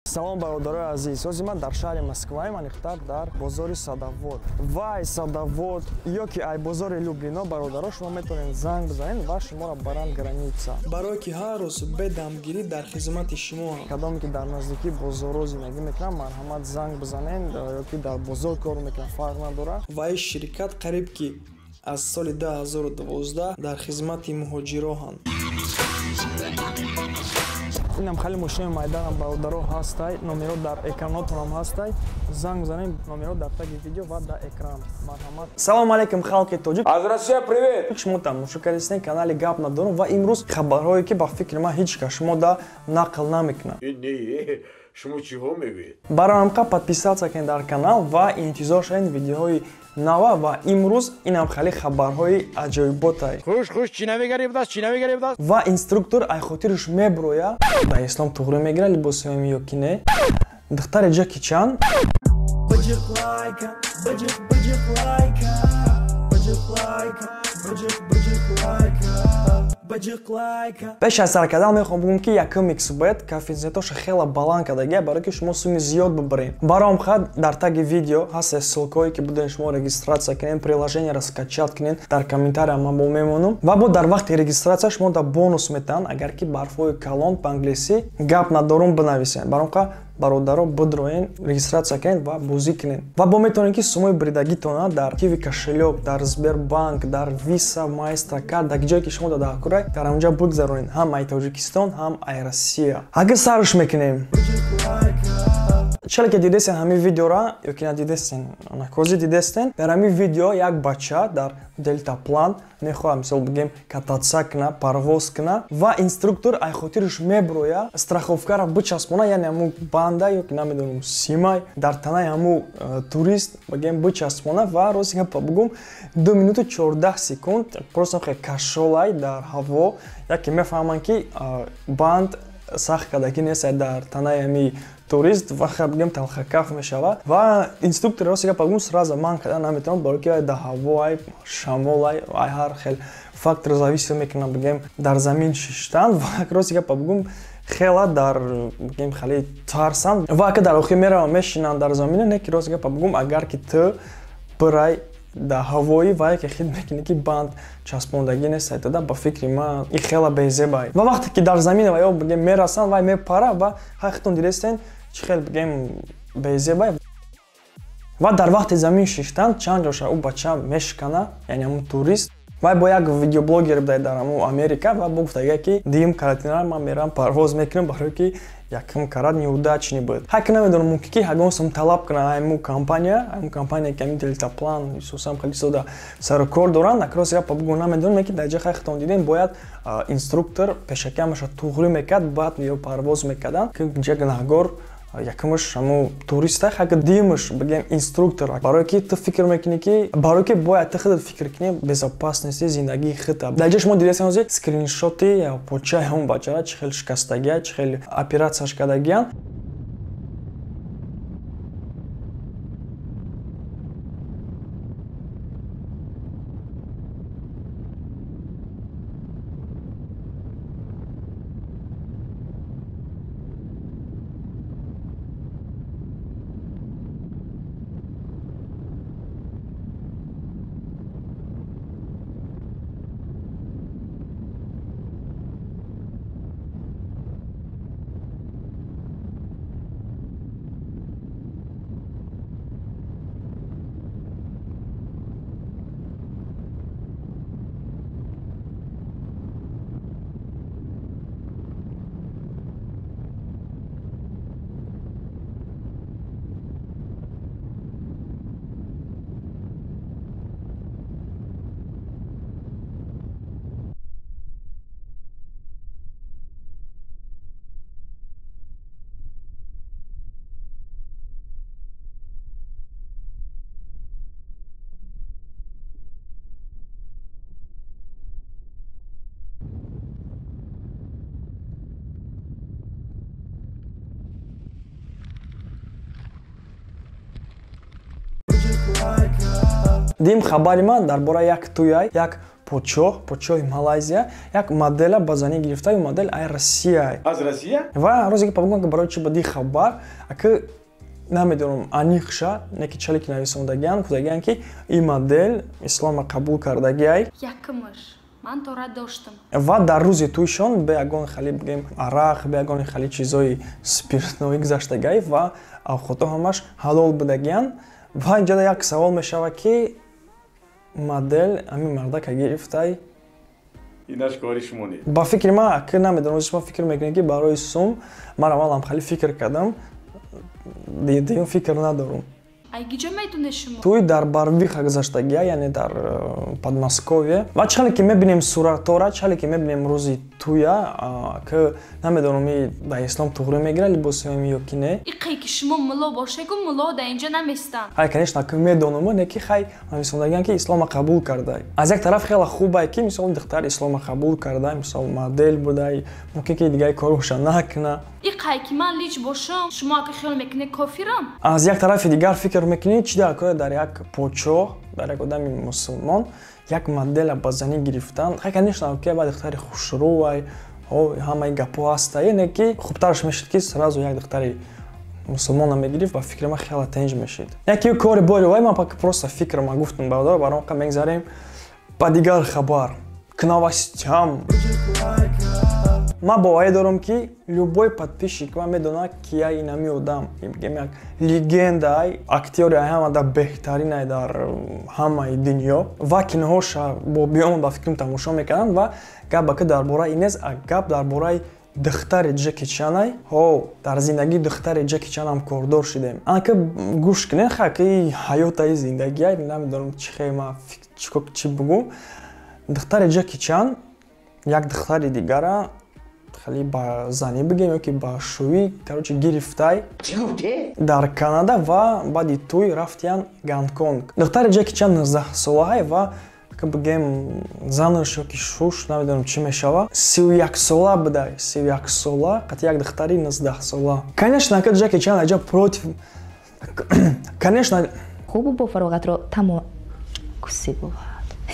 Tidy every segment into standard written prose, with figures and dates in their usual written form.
Салом, бародарои азиз. Ҳозир ман дар шаҳри Москваем, аниқтар дар бозори Садовод. Вай Садовод ё ки ай бозори Люблино, бародаро, шумо метавонед занг бизанед ва шуморо баранд граница. Барое ки ҳар рӯз бедамгирӣ дар хизмати шумоам. Кадоме ки дар наздикии бозорҳо зиндагӣ мекунанд, марҳамат, занг бизанед, ё ки дар бозор кор мекунанд, фарқ надорад. Ва ин ширкат қариб ки аз соли 2012 дар хизмати муҳоҷироҳанд. Инам хеле мошинои майданам, бародаро, ҳастай, номеро дар экранотонам ҳастай. Занг бизанед, номеро дар таги видео ва дар экран. Марҳамат. Салом алейкум, халқи тоҷик. Аз Россия привет. Шумо тамошо кардистед канали Гап надорум ва имрӯз хабарҳое ки ба фикри ман ҳеҷ кас шумо да нақл намекунад. Не, шумо чиҳо мегӯед? Барои подписаться кунед дар канал ва интизор шавед видеоҳои нава. Ва имрӯз инам хеле хабарҳои аҷоиботай. Хуш хуш, чӣ намегари будааст, чӣ намегари будааст? Ва инструктор ай хотирш меброя, ба ислом туғрӣ мегира либосҳои ё ки не. Духтари Ҷеки Чан пеш аз сар кардан мехоҳам бигӯм, ки якум xbet коэффициентоша хеле баланд кардагия, барое ки шумо суми зиёд бибаред. Барои хат дар таги видео ҳаст ссылкое ки будем шумо регистрация кунед, приложениеро скачать кунед, дар комментария ман бо мемонам. Ва бо дар вақти регистрация шумо да бонус метаҳанд, агар ки барфҳои калон ба англисӣ «Гап надорум» бинависед. Барои бародаро, бидроен, регистрация кунед ва бозӣ кунед. Ва бо метавонед, ки суммаи бридагитона дар Киви кошелёк, дар Сбербанк, дар Виса, Маэстро карт, дар ҷое ки шумо дар курай, дар онҷа бигзаронед, ҳам ай Тоҷикистон, ҳам ай Россия. Агар сарш мекунем, чале ки дидестен ҳамин видеора ё ки надидестен, накози дидестен, дар ҳамин видео як бача дар дельтаплан мехоҳад, мисол бигем, кататься куна, парвоз куна, ва инструктор ай хотирш меброя страховкара бичаспона, яъне ҳамун банда ё ки намедонам симай дар танаи ҳамун турист, бигем, бичаспона. Ва рости гапа бигӯм, 2 минуту 14 секунд просто хе кашолай дар ҳаво, яке мефаҳманд, ки банд сахт кардагӣ нест дар танаи ҳами турист, ва бигем, талхакаф мешавад. Ва инструктор, рости гапа бигӯм, сразу ман карда наметавонад, барои ки дар ҳаво ай шамол ай ҳар хел фактор зависит мекунад, бигем, дар замин шиштан. Ва рости гапа бигӯм, хела дар, бигем, хеле тарсанд ва ака дар охир мераванд, мешинанд дар замина. Не ки, рости гапа бигӯм, агар ки ту бирай дар ҳавоӣ ва яке хид мекунӣ, ки банд часпондагӣ нест айтода, ба фикри ман ин хела безебай. Ва вақте ки дар замина ва ё, бигем, мерасанд, вай мепара ва ҳақитон дидестен, чӣ хел, бигем, безебай. Ва дар вақти замин шиштан чанд ҷоша ӯ бача мешикана, яъне ҳамун турист. Вай бо як видеоблогер будай дар ҳамун Америка ва бо гуфтагия, ки дуюм каратинара ман мерам парвоз мекунам, барое ки якум карат неудачный буд. Ҳаки намедонам, мумкин ки ҳагон сум талаб кунад ҳамун компания, ки ҳамин дельтаплан исусам хеле сода сару кор доранд. Акрос гапа бугӯ, намедонам, ки дар ҷа хайтон дидем, бояд инструктор пешаки ҳамаша туғрӣ мекард, баъд ё парвоз мекарданд, ки ҷа гунаҳгор якумаш ҳамун туриста, хаки дуюмаш, бигем, инструктор, барое ки ту фикр мекунӣ, ки барое ки бояд ту худат фикр кунӣ безопасности зиндагии худта. Дар ҷа шумо дидестен ҳозир скриншоти почаи ҳамун бачара, чӣ хел шикастагия, чӣ хел оператсияш кардагиян. Дим хабари ман дар бораи як тӯяй, як Подшоҳи Малайзия як модела ба занӣ гирифта, ин модел ай Россия. Аз Россия? Ва рӯзе ки пабугӯям, ки барои чӣ бади хабар, аки намедонам аниқша, не ки чале ки нависондагиан, гуфтагиан, ки ин модел ислома қабул кардагиай. Якумаш, ман тора доштам. Ва дар рӯзи тӯйшон бе ягон хали, бигем, арақ, бе ягон хали чизои спиртной гузаштагиай ва авқото ҳамаш ҳалол будагиан. Ва инҷода як савол мешавад, ки модел ҳамин мардака гирифтай. Инаш кори шумо нест. Ба фикри ман, ки намедонам, шумо фикр мекунед, ки барои сум. Ман аввалам хали фикр кардам, дуюм фикр надорам. Ай гиҷо медонед шумо? Тӯй дар Барвиха гузаштагия, яъне дар Подмосковье. Ва чӣ хеле ки мебинем суратора, чӣ хеле ки мебинем рӯзи тӯя, ки намедонам, и дар ислом туғрӣ мегирад либосҳои ё ки не. Иқе ки шумо мулло бошегу, мулло дар инҷо наместанд. Хай, конечно, ки медонам, не ки хай нависондагиан, ки ислома қабул кардай. Аз як тараф хеле хубай, ки мисол духтар ислома қабул кардай, мисол модел будай, мумкин ки дигари корҳоша накуна. Иқай ки ман лич бошам, шумо ака хиёл мекунед, кофирам? Аз як тарафи дигар фикр мекунӣ, чӣ дар кор дар як подшоҳ, дар як одами мусулмон як модела ба занӣ гирифтан? Хай, конечно, окей, ба духтари хушрӯвай, ҳамаи гапҳо ҳаста, не ки хубтараш мешид, ки сразу як духтари мусулмона мегирифт. Ба фикри ман, хеле тенҷ мешид. Яке кори бори вай, ман пак просто фикр ма гуфтам, бародар. Баром қа мегзарем ба дигар хабар, к новостям. Ман боварӣ дорам, ки любой подписчик ман медонад, ки я инами одам, бигем, як легендаай, актёри ҳамада беҳтаринай дар ҳамаи дунё ва киноҳоша бо биён ба фикрам тамошо мекарданд. Ва гап ба ки дар бораи ин нест, а гап дар бораи духтари Ҷеки Чанай. Ҳо, дар зиндагии духтари Ҷеки Чанам кордор шудем. Анака гӯш кунед, ха, ки ҳаётаи зиндагиай, намедонам чӣ хел ма чӣ бугӯм. Духтари Ҷеки Чан як духтари дигара хеле ба занӣ, бигем, ё ки ба шӯӣ, короче, гирифтай дар Канада ва баъди тӯй рафтиян Гонконг. Духтари Ҷеки Чан 19-солаҳай ва, ки бигем, занаш ё ки шуш, намедонам чӣ мешава, 31-сола будай. 31-сола қати як духтари 19-сола. Конечно, ки Ҷеки Чан аҷа против, конечно. Хубу бо фароғатро тамом куси бувад.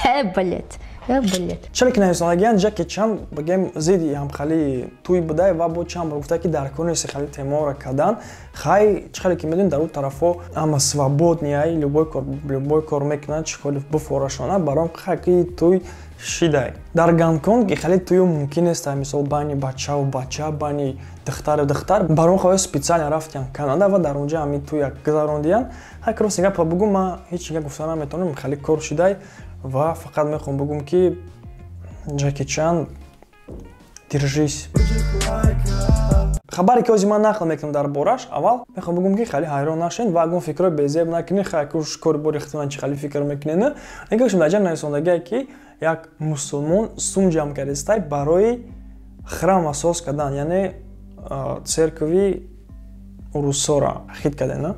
Э, блядь, э, блядь. Чаро ки нависондагиян, Ҷеки Чан, бигем, зидди ҳамхалии тӯй будай ва бо чанд бор гуфта, ки дар кор нест хали темаро кардан. Хай, чӣ хеле ки медонем, дар ӯ тарафҳо ҳама свободный ай, любой кор, любой кор мекунанд, чӣ кори буфорашона. Баром хай ки тӯй шидай дар Гонконг, хеле тӯю мумкин нест, мисол, байни бачаву бача, байни духтару духтар. Баром хоҳ специально рафтиян Канада ва дар онҷа ҳамин тӯя гузарондиян. Хай, рости гапа бугум, ман ҳеҷ гап гуфта наметавонам, хеле кор шидай ва фақат мехоҳам бугум, ки Ҷеки Чан, держись. Хабаре ки ҳозир ман нақл мекунам дар бораш, аввал мехоҳам бугум, ки хеле ҳайрон нашед ва ягон фикрҳои безеб накунед. Хай, куш кори бори хитона чи хеле фикр мекунед. Нигоҳ шумо, дар ҷа нависондагие, ки як мусулмон сум ҷамъ кардистай барои храм асос кардан, яъне церкви урусора хит карден.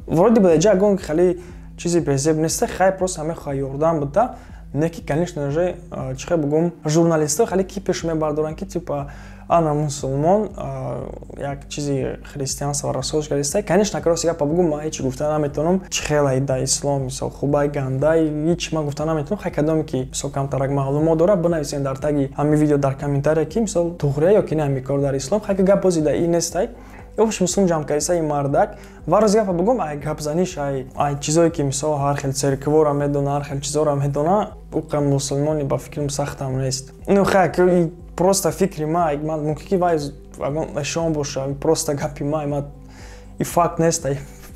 Вроде бы дар ҷа ягон хеле чизи безеб неста, хай, просто мехоҳад ёрдам буда. Не ки, конечно же, чӣ хел бугум, журналистҳо хеле кипиш мебардоранд, ки типа ана мусулмон як чизи христианство расош кардистай. Конечно, рости гапа бугум, ман ҳеҷ гуфта наметавонам, чӣ хелай да ислом, мисол, хубай, гандай, ҳеҷ ман гуфта наметавонам. Хай, кадоме ки, мисол, камтарак маълумот дорад, бинависем дар таги ҳамин видео дар комментария, ки, мисол, туғрия ё ки не ҳамин кор дар ислом. Хай, ки гап бози да ин нестай. Ёш мусулмон ҷамъ кардиста ин мардак. Ва рости гапа бугум, ай гапзаниш, ай чизое ки, мисол, ҳар хел церквора медона, ҳар хел чизоро медона, ӯ мусулмони ба фикрам сахтам нест. Ну хай, просто фикри ма, ман мумкин ки вай ягон эшон боша, просто гапи ма, ма и факт нест,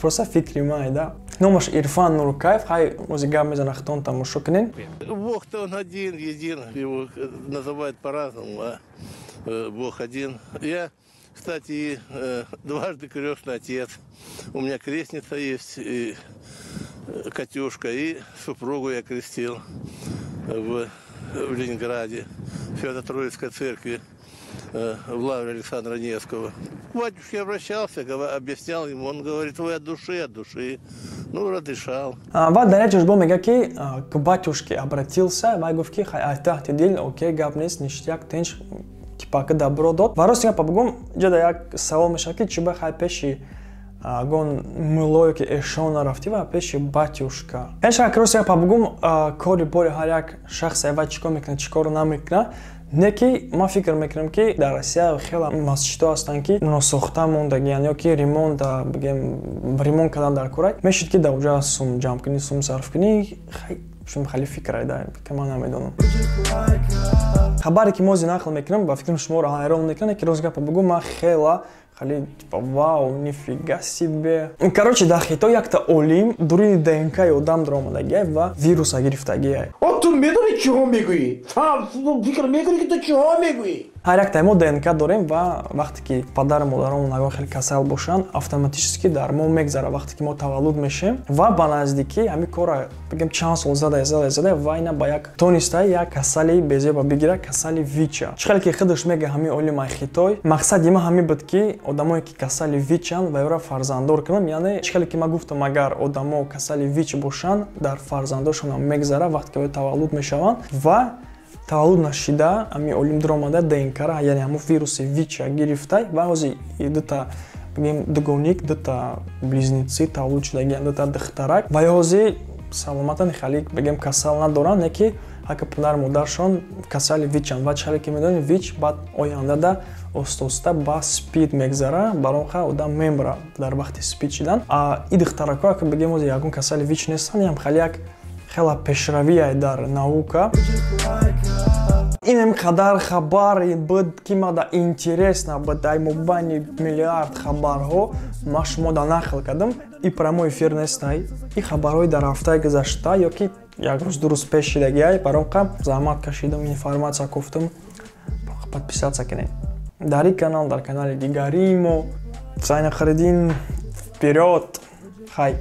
просто фикри ма да. Номаш Ирфан Нуркаев. Хай, ози гап мезана, хитон тамошо кунен. Бог-то он один, един, его называют по-разному, а Бог один. Я, кстати, дважды крестный отец. У меня крестница есть, и Катюшка, и супругу я крестил в Ленинграде, в Свято-Троицкой церкви, в лавре Александра Невского. К батюшке обращался, объяснял ему, он говорит: «Вы от души, от души». Ну, разрешал. Ва дар як ҷош бо мега, ки к батюшке обратился, вай гуфт, ки хай, ай таҳти дил, окей, гап нест, ништяк, тинч, типа ки добро дод. Ва рости гапа бугум, ҷода як савол мешавад, ки чӣ ба хай пеши Агон муллое ки эшон нарафтӣ ва пеши батюшка. Эша крос я бугум, кори бори ҳар як шахс ва чӣ кор мекунад, чӣ корро намекунад. Не ки ман фикр мекунам, ки дар Россия хеле масҷидҳо ҳастанд, ки носохта мондагиянд ё ки ремонт, бигем, ремонт кардан дар кора мешид, ки дар уҷа сум ҷамъ кунӣ, сум сарф кунӣ. Шум хеле фикр айда, ки ман намедонам. Хабаре ки мози нақл мекунам, ба фикрам, шуморо ҳайрон мекунад, ки рост гапа бугум, ман хела хеле типа вау, нифига себе. Короче, дар Хитой якта олим дуруни ДНКи одам даромадагиай ва вируса гирифтагиай. Ту медонӣ, чиҳо мегӯӣ? Фикр мекунӣ, ки ту чиҳо мегӯӣ? Ҳар яктаи мо ДНК дорем ва вақте ки падару модаромон агар хеле касал бошанд, автоматически дар мо мегзарад, вақте ки мо таваллуд мешем. Ва ба наздикӣ ҳамин корра, бигем, чанд сол зада, зада, зада ва ина ба як тониста як касали безеба бигира, касали ВИЧа. Чӣ хеле ки худаш мега ҳамин олимаи Хитой: мақсади ма ҳамин буд, ки одамое ки касали ВИЧанд ва ёра фарзанддор кунам. Яъне чӣ хеле ки ман гуфтам, агар одамо касали ВИЧ бошанд, дар фарзандошонам мегзара, вақте ки таваллуд мешаванд. Ва таваллуд нашида ҳамин олим дуромада, ДНКра, яъне ҳамун вируси ВИЧа гирифта ва ҳозир дута, бигем, дугоник, дута близнецы таваллуд шудагианд, дута духтарак, ва ҳозир саломатан, хеле, бигем, касал надоранд, не ки ҳака падару модаршон касали ВИЧанд. Ва чӣ хеле ки медонем, ВИЧ баъд ояндада оста-оста ба СПИД мегзара, баронха одам мемра дар вақти СПИД шидан. И духтарако, ака бигем, ҳозир ягон касали ВИЧ нестанд. Ям хеле як хела пешравие дар наука. Инам қадар хабар буд, ки мада интересно буд. Ай мобайни миллиард хабарҳо ма шумо да нақл кардам. И прямой эфир нестай, и хабарҳои дар ҳафтаи гузашта ё ки як рӯз, 2 рӯз пеш шидагиай. Баронқа заҳмат кашидам, информация кофтам. Подписаться кунед дар ин канал, дар канали дигарии мо. Сайна Харидин, вперёд, хай.